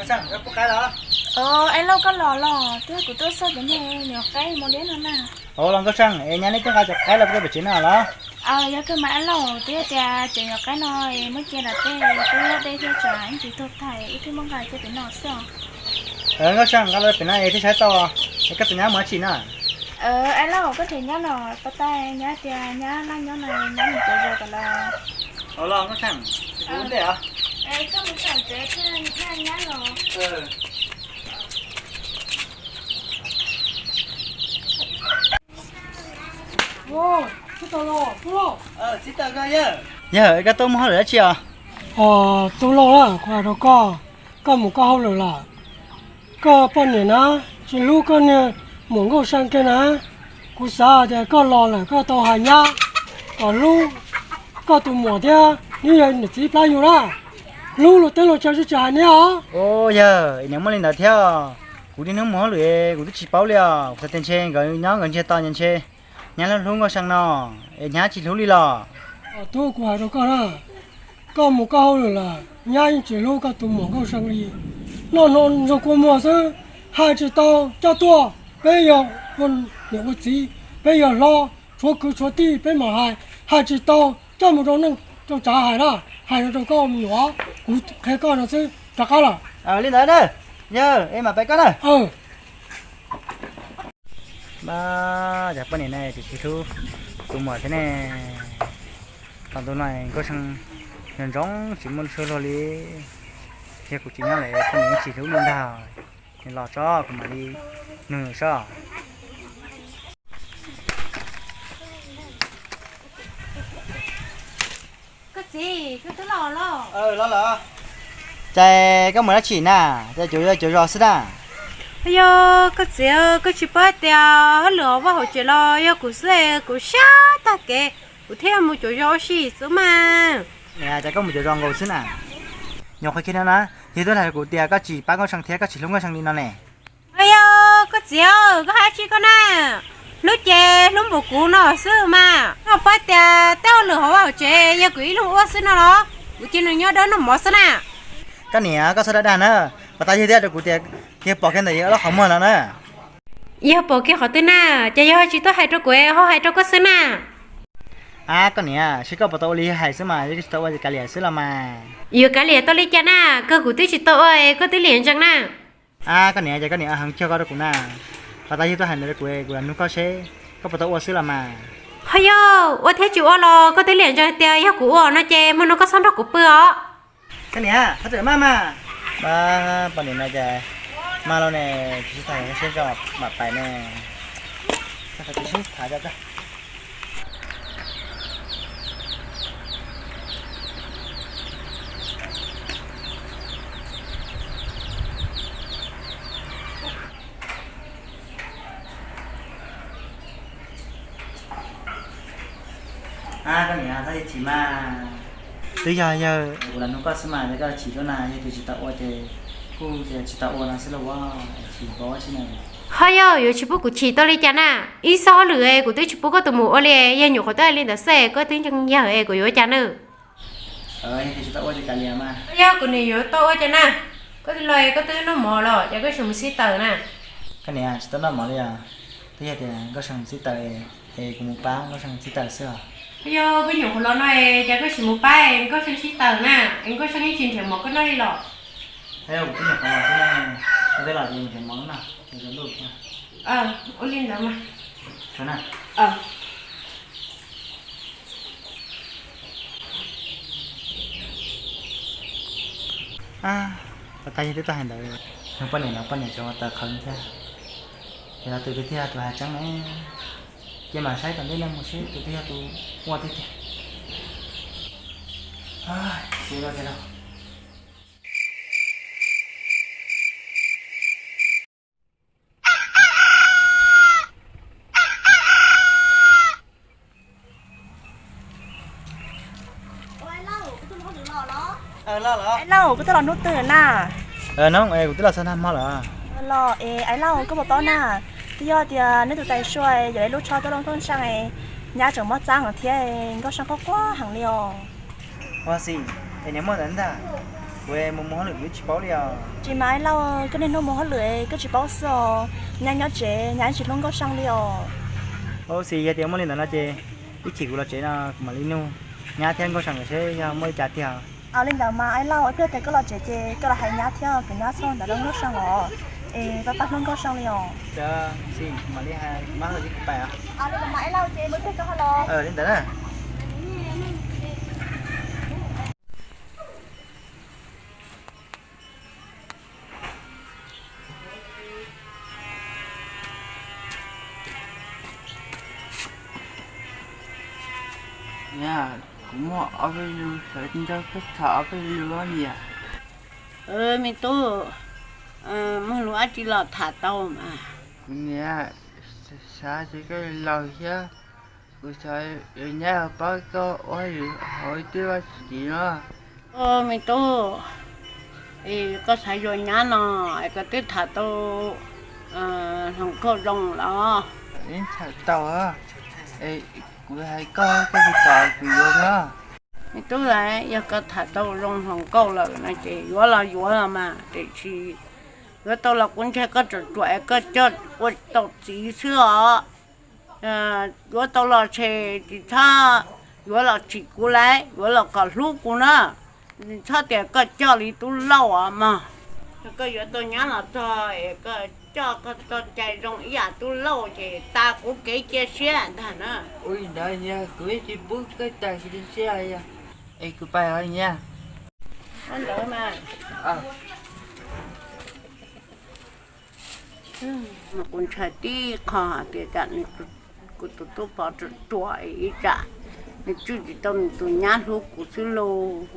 Aib Lauj, koj los los, twb yog kuv tuaj xauj cov niag nyuam qaib mos liab no na. Ua los Nkauj Seej, es nyab neb twb nqa cov qaib los rau pem tsev no los? Yog kawg mas Aib Lauj, twb yog tias cov nyuam qaib no muab cia nram tej, twb yog dej thiab tsam ib ntsis tuag tag wb thiaj muab nqa cia pem no xwb os. Nkauj Seej, nqa los pem no es thiaj saib tau, es koj tus nyab mus dab tsi na? Aib Lauj, koj them nyab los pas tas nyab tias nyab laj nyob no, nyab mus cov zos tas los. Ua los Nkauj Seej, kuv ua ntej os. Koj mus tsev thiaj nyab los. Yawg, koj tuaj muaj hauj lwm dab tsi os? Tub Lauj, kuv hais rau koj, koj mus koj hauj lwm lawm. Koj poj niam na, tsis hlub koj niag muam Nkauj Seej kiag na. Kuv xav tias koj los lawm koj tau hais nyab kom hlub koj tus muam thiab, nws yog niam txiv plab yus na. Hlub luag teb luag chaw tsis tsis hais niab os. Yawg, es niam muaj li ntawd thiab. Kuv niaj hnub mus hauj lwm kuv twb tsis paub li os. Kuv xav tias ntshe nkawd nyob nkawd ntsiag to ntshe nyab hlub hlub Nkauj Seej no, es nyab tsis hlub li los? Tub, kuv hais rau koj na, koj mus koj hauj lwm lawm, nyab yeej tsis hlub koj tus muam Nkauj Seej li. Noj hno ntxuag kua muag xwb, hais tsis tau coj tuaj. Peb yog ua niam ua txiv, peb yog hlob, tshuav kwv tshuav tij peb mam hais, hais tsis tau coj mus rau neej rau tsav hais na. Hais no rau koj me nyuam, kuv qhia koj no xwb rov qab lawm. Li ntawd na, yawg, es mam pais koj na. Mas cov poj niam ne tsis hlub tus muam thiab ne. Thaum ntawd no Nkauj Seej nco ntsoov tsis muaj lub suab luag li. Yog kuv tsis nyob lawm poj niam yeej tsis hlub li ntag. Nws los tso kuv mam li nug nws saib. Koj txiv, koj twb los los? Los los. Ces koj mus dab tsi na? Ces cuav cuav zos xwb na. Yog koj txiv, koj tsis paub tias hauj lwm hauv vaj hauv tsev los yog kuv xwb, kuv siab tag kev, kuv thiaj mus cuav zos ua si xwb mas. Niam, ces koj mus cuav zos nkaus xwb na? Nyuam qhuav kiag no na, yog twb hais kuv tias koj tsis pab Nkauj Seej thiab koj tsis hlub Nkauj Seej li no ne. Yog koj txiv, koj hais dab tsi koj na? Hlub ces hlub npaum kuv no xwb mas. Koj paub tias tej hauj lwm hauv vaj hauv tsev yog kuv ib leeg ua xwb no los? Kuv cia nws nyob dawb noj mov xwb na. Koj niam, koj txhob dag dag na. Puas tas yog thiab rau kuv tias yog pom kiag ntawm yawg lub qhov muag no na. Yog pom kiag qhov twg na? Ces yog tsis tuaj hais rau kuv, ho hais rau koj xwb na. Ab, koj niam, seb koj puas tau ua li yawg hais xwb mas, yog koj tsis tau ua ces kav liam xwb los mas. Yuav kav liam tau li cas na? Kawg kuv twb tsis tau ua es koj twb liam ntsees na. Ab, koj niam, ces koj niam heev cuag koj rau kuv na. Puas tas yog tuaj hais ntawd rau kuv, kuv los nug koj seb koj puas tau ua xwb los mas. Ho yog ua thiab tsis ua los koj twb liam ntsees tias yog kuv ua no ces hmo no koj txhob nrog kuv pw os. Koj niam, txhob txwm maj mas. Ab, poj niam no ces maj lauj ne, tsis sib tham seb tso mam pais ne. Ab, koj niam, txhob chim mas. Twb yog yawg, kuv los nug koj xwb mas, yog koj chim tuaj na, yog tias tsis tau ua ces kuj tias tsis tau ua no xwb lauj, chim npaum ua tsi na. Ho yog yuav tsis pub kuv chim tau li cas na? Ib txoj hauj lwm kuv twb tsis pub koj tus muam ua li, yog nyuam qhuav twb hais li ntawd xwb koj twb ntseeg yawg es kuv yuav ua cas na? Yog kuv niam yuav tau ua cas na? Koj twb los koj twb noj mov los ces koj tsis mus sib tawm na? Koj niam, tsis tau noj mov li os. Twb yog tias Nkauj Seej sib tawm es kuv mus pab Nkauj Seej sib tawm xwb os. Yog koj nyuam qhuav los no es cas koj tsis mus pab Nkauj Seej sib tawm na? Es Nkauj Seej yeej tsis nrhiav mov koj noj li los? Yog kuv twb nyuam qhuav los xwb ne, koj twb los ces mus nrhiav mov noj, ua li ntawd mas. Tag tag yog twb tau hais ntawd, nug poj niam no poj niam tseem ua tawv qhawv thiab. Ces los tus twg thiaj tus hais tseeb ne? Ces mam saib tom ntej no mus seb tus twg yog tus ua tiag tiag. Siab tiag lauj. Aib Lauj, koj twb los hnub twg na? Hnub es kuv twb los txog nag hmo lawm. Los es Aib Lauj, koj puas paub na, twb yog tias neb tus tais Sua yuav lub tsho tuaj rau Nkauj Seej, nyab tseem mob txab heev thiab, Nkauj Seej quaj quaj heev li os. Ua xim, es niam muaj ntawd ntag. Kuv mus mus hauj lwm kuv tsis paub li os. Tsis mas Aib Lauj, koj niaj hnub mus hauj lwm koj tsis paub xwb os. Nyab nyob tsev, nyab tsis hlub Nkauj Seej li os. Ua tsis yog tias muaj li ntawd no ces ib chim kuv los tsev no kuv mam li nug nyab thiab Nkauj Seej seb yog muaj li cas tiag. Li ntawd mas Aib Lauj, twb tias koj los tsev ces koj los hais nyab thiab kom nyab txhob ntawd rau Nkauj Seej os. Es pab pab hlub Nkauj Seej li os. Li ntawd mas Aib Lauj ces mus twg koj ho los. Li ntawd na. Niam, kuv muaj ob peb lus xav nrog koj tham ob peb lus niam. Me tub, muaj lus dab tsi los tham tau mas. Kuv niam, xav tias koj laus thiab, kuv xav nyab pab koj ua hauj lwm hauv twb vaj tsis tim no. Me tub, koj xav yuav nyab no es koj twb tham tau hluas nkauj zoo los? Tham tau, kuv hais koj, koj tsis kam kuv yuav no. Me tub, yog koj tham tau zoo hluas nkauj lawm no ces yuav los yuav los mas, tiam sis yuav tau los kuv ntshai koj ruam ruam es koj coj ua tau txiv xwb os. Yuav tau los ces tsis txhob, yuav los tsim kuv lauj, yuav los kom hlub kuv na. Txhob tias koj coj li tub lauj os mog. Yog koj yuav tau nyab los txog es koj coj koj txoj cai zoo ib yam tub lauj ces tas kuv kev cia siab ntag na. Ua li ntawd niam, kuv yeej tsis pub koj tas kuv cia siab li. Es kuv pais os niam. Ua ntawd mas. Kuv ntshai tib qho hais tias tsam kuv tus tub pov ruam ruam es ib tsam nws tswj tsis tau nws tus nyab hlub kuv xwb lauj.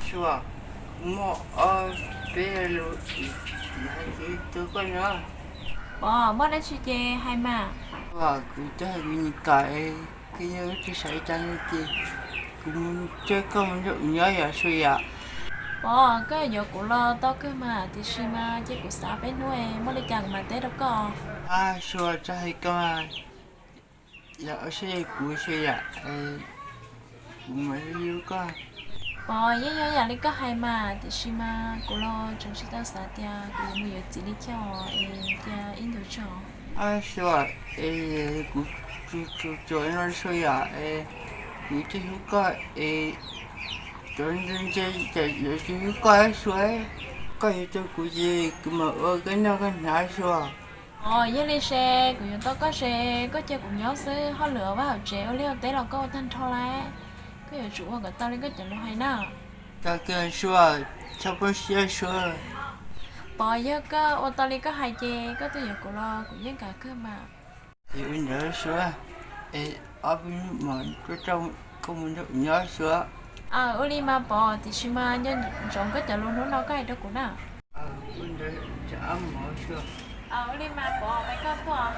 Sua, muaj ob peb lus hais txog koj no. Pov, muaj dab tsi ces hais mas. Kuv twb hais kuv niam kom, koj yog tsis xav li cas no ces kuv mus coj koj mus nrog kuv nyob yom Sua yom. Pov, koj yuav kuv los tau kawg mas, tiam sis mas cia kuv xav peb hnub es muaj li cas kuv mam teb rau koj. Sua, txhob hais koj, yog ua siab kuv Sua yom, kuv mam li yuav koj. Pov, yeej yog yam li koj hais mas, tiam sis mas kuv los tseem tsis tau xav tias kuv yuav mus yuav txiv li cas es cia ib ntus tso. Sua, es kuv tsuas tsuas no Sua yom, es kuv twb hlub koj es cov ntse ntse yuav tsis hlub koj Sua. Koj yuav tau kuv ces kuv mam ua koj noj koj hnav Sua. Os, yog li se kuv yuav tau koj se koj cia kuv nyob xwb, hauj lwm vaj hauv tsev ua liaj ua teb los koj ua tag nrho lawm. Koj yuav tsum ua kom tau li koj cov lus hais na. Txhob kawg Sua, txhob poob siab Sua. Pov, yog koj ua tau li koj hais ces koj twb yuav kuv los kuv yeej kam kawg mas. Ces ua ntawd Sua, es ob peb hnub mam coj koj mus nrog kuv nyob Sua. Aw, ua li mas Pov, tiam sis mas nco ntsoov koj cov lus hnub no koj hais rau kuv na. Ua li mas Pov, peb koj tuaj.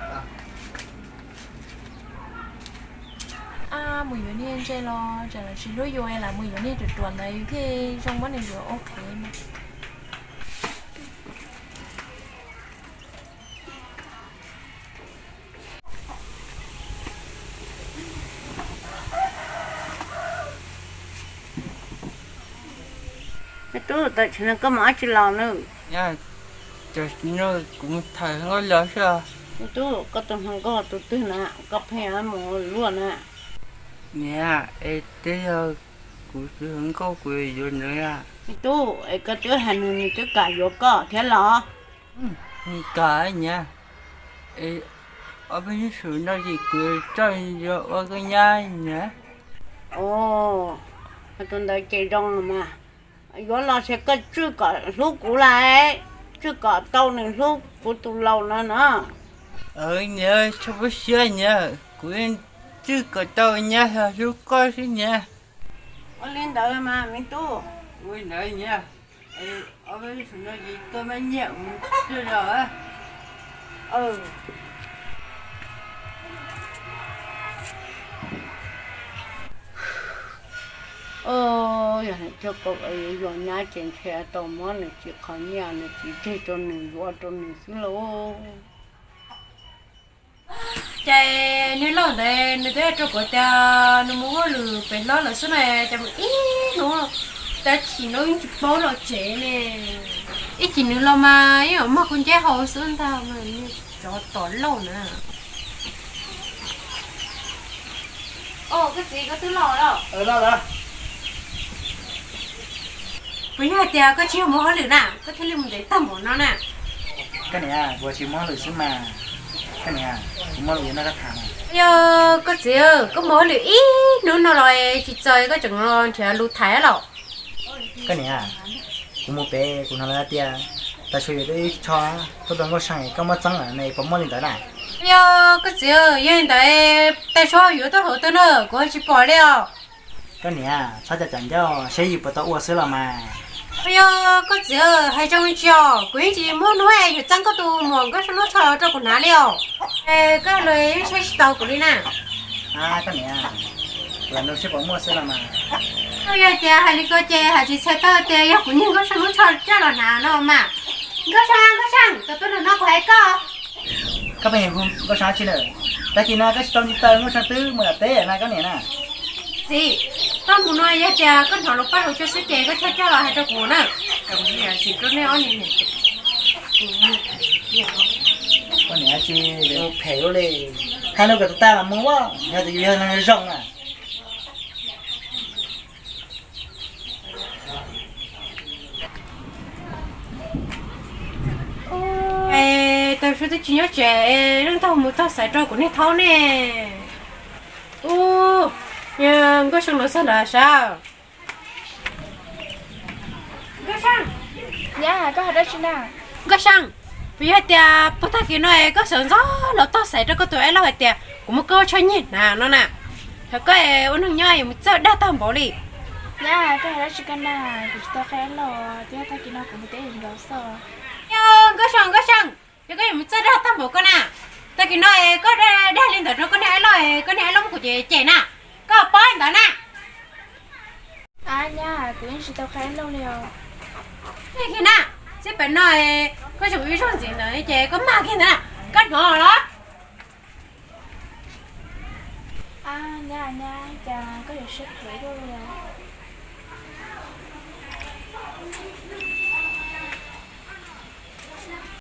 Ab, mus yuav niag ntse los tsam lawv tsis hlub yus es lam mus yuav niag ruam ruam ntawd yus thiaj zoo muab nws yuav ok mas. Me tub, tam sim no koj mus dab tsi los na? Tam sim no kuv mus tham hluas nkauj los xwb. Me tub, koj tus hluas nkauj tus twg na, koj pheej mus luaj na? Niam, es twb yog kuv tus hluas nkauj kuv yuav ntawd na. Me tub, es koj twb hais nws, nws twb kam yuav koj thiab los? Nws kam niam. Es ob peb hnub saum no ces kuv coj nws ua koj nyab niam. Os, tus ntawd ces zoo mas. Yuav los ces koj tswj kom hlub kuv lawm, tswj kom tau nws hlub kuv tus laus no na. Niam, txhob poob siab niam, kuv tswj kom tau nyab hlub koj xwb niam. Ua li ntawd mas me tub. Ua li ntawd niam, ob peb hnub saum no ces koj maj nyiaj mus coj los. Cog kom yuav nyab ces ntshe tau muab nws txiv qhov nyiaj nws txiv tseg rau nws yuav rau nws xwb lauj. Ces niag laus ntawd nws twb hais rau kuv tias nws mus hauj lwm pem hlob lawm xwb na, ces mus ib hnub, tab sis nws tsis paub los tsev ne. Ib chim nws los mas yeej yuav muag kuv nceb haus xwb ntag, cov tom lauj na. Koj txiv, koj twb los los? Puas yog hais tias koj tsis yog mus hauj lwm na, koj thiaj li mus ntev tag npaum no na? Koj niam, kuv tsis mus hauj lwm xwb mas. Koj niam, kuv muaj lus yuav nrog koj tham. Yog koj txiv, koj mus hauj lwm ib hnub no los tsis txawj koj tseem nrhiav lus tham los? Koj niam, kuv mus pem kuv hnov lawv tias tas su yuav tau ib tsho tuaj rau Nkauj Seej, koj muab txeeb lawm ne, puas muaj li ntawd na? Yog koj txiv, yog li ntawd tas su yuav tuaj hauv twg na, kuv tsis pom li os. Koj niam, txhob cam cam ncauj, saib yus puas tau ua xwb los mas. Yog koj txiv, hais zoo tsis os, kuv yeej tsis muaj hnub yuav txeeb koj tus muam Nkauj Seej lub tsho rau kuv hnav li os. Koj los yeej saib tsis taus kuv li na. Koj niam, kuv lam nug seb puas muaj xwb los mas. Koj yog tias hais li ko ces hais tsis txhais tau tias yog kuv niag Nkauj Seej lub tsho coj los hnav no mas. Nkauj Seej, Nkauj Seej, tos tuaj nram no kuv hais koj. Koj pheej hu Nkauj Seej tsi lawm? Tag kis no koj tsis tau nti taw Nkauj Seej twb mus nram teb na koj niam na. Txiv, koj mus no yog tias koj hnov lus paj lus tsua xwb ces koj thiaj coj los hais rau kuv na. Txiv rau nej ob niag niam. Koj niam tsis mus phem li, hais lus kom tag tag los mus, yog tias yus yog neeg zoo na. Es tag su twb tsis nyob tsev, leej twg mus tog xaiv rau kuv niag thaub ne. Ub, Nkauj Seej los txog ntawd sav. Nkauj Seej, Nkauj Seej, puas yog tias puag tag kis no koj sawv ntxov los tog xaiv rau koj tus aib laug hais tias kuv muab koj ua tsho nyiag hnav no na? Hos koj ua neeg nyob yuav mus txawj dag tag npaum li. Nyab, koj hais dab tsi koj na? Kuv tsis tau qhia aib laug, twb yog tag kis no kuv mus teb nkaus xwb. Nkauj Seej, Nkauj Seej, yog koj yuav mus txawj dag tag npaum koj na, tag kis no koj dag li ntawd rau koj niag aib laug, koj niag aib laug muab kuv cem cem na, koj paub li ntawd na. Ab nyab, kuv yeej tsis tau qhia aib laug li os. Kiag na, txij pem no koj tseem ib zaug ntxiv ntawd ces koj mag kiag ntawd na, koj hnov los? Ab nyab, nyab, cas koj yuav siab phem luaj li os.